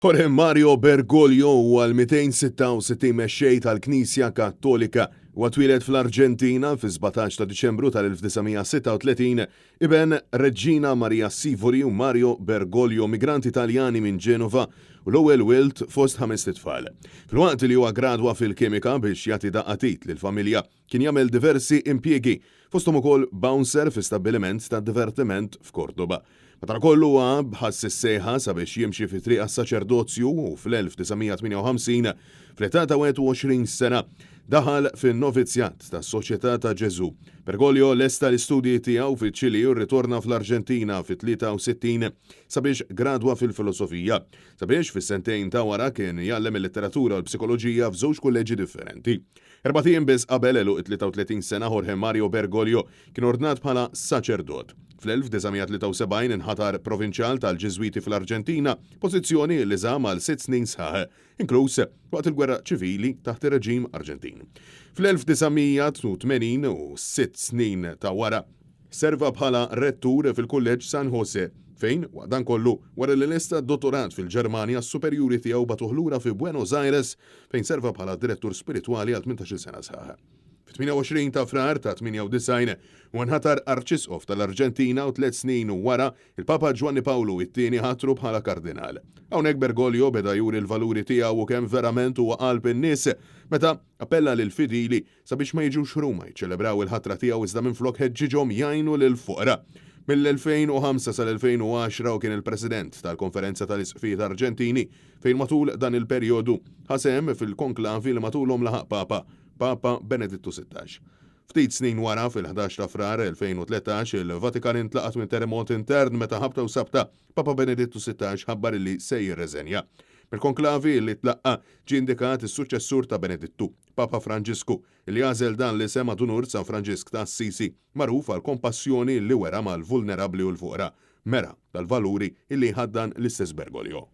Jorge Mario Bergoglio huwa l-266 mexxej tal-Knisja Kattolika. Huwa twieled fl-Arġentina fis-17 ta' Diċembru tal-1936, iben Regina Maria Sivori u Mario Bergoglio, migranti Taljani minn Ġenova u l-ewwel wild fost ħamest itfal. Filwaqt li huwa gradwa fil-kimika biex jagħti daqqa t'id lill-familja, Kien jagħmel diversi impjiegi, fosthom ukoll bouncer fi stabbiliment ta' divertiment f'Cordoba. Madankollu huwa ħass is-sejħa sabiex jimxi fi triq għas-saċerdozju u fl-1958, fl-età ta' 21 sena, daħal fin-novizzjat tas-Soċjetà ta' Ġesù. Bergoglio lesta l-istudji tiegħu fiċ-Ċili u rritorna fl-Arġentina fit-63 sabiex gradwa fil-filosofija, sabiex fis-sentejn ta' wara kien jgħallem il-letteratura u l-psikoloġija f'żewġ kulleġġi differenti. Erbat ijiem biss qabel għeluq it-33 sena Jorge Mario Bergoglio kien ordnat bħala saċerdot. Fl-1973 inħatar provinċjal tal-Ġiżwiti fl-Arġentina, pożizzjoni li żamm għal sitt snin sħaħ, inkluż waqt il-gwerra ċivili taħt ir-reġim Arġentin. Fl-1980 u sitt snin ta' wara, Serva bħala rettur fil-Kulleġġ San José, fejn, waqt dan kollu, wara li lesta d-dottorat fil-Ġermanja, s-superjuri tiegħu bagħtuh lura fi Buenos Aires fejn serva bħala direttur spiritwali għal 18-il sena sħaħ. Fit-28 ta' Frar ta' 98, huwa nħatar Arċisqof tal-Arġentina u tliet snin wara, il-Papa Ġwanni Pawlu it-Tieni ħatru bħala Kardinal. Hawnhekk Bergoglio beda juri l-valuri tiegħu u kemm verament huwa qalb in-nies meta appella lill-fidili sabiex ma jiġux Ruma jiċċelebraw il-ħatra tiegħu iżda minflok ħeġġiġhom jgħinu lill-foqra. Mill-2005 sal-2010 hu kien il-President tal-Konferenza tal-Isqfijiet Arġentini fejn matul dan il-perjodu ħa sehem fil-konklavi li matulhom laħaq Papa, Papa Benedittu 16. Ftit snin wara, fil-11 ta' Frar 2013, il-Vatikan intlaqat minn terremot intern meta ħabta u sabta Papa Benedittu 16 ħabbar li se jirreżenja. Mill-konklavi li tlaqqa' ġie indikat is-suċċessur ta' Benedittu, Papa Franġisku, li għażel dan l-isem ad unur San Franġisk ta' Assisi, magħruf għall-kompassjoni li wera mal-vulnerabbli u l-foqra, mera tal-valuri li jħaddan l-istess Bergoglio.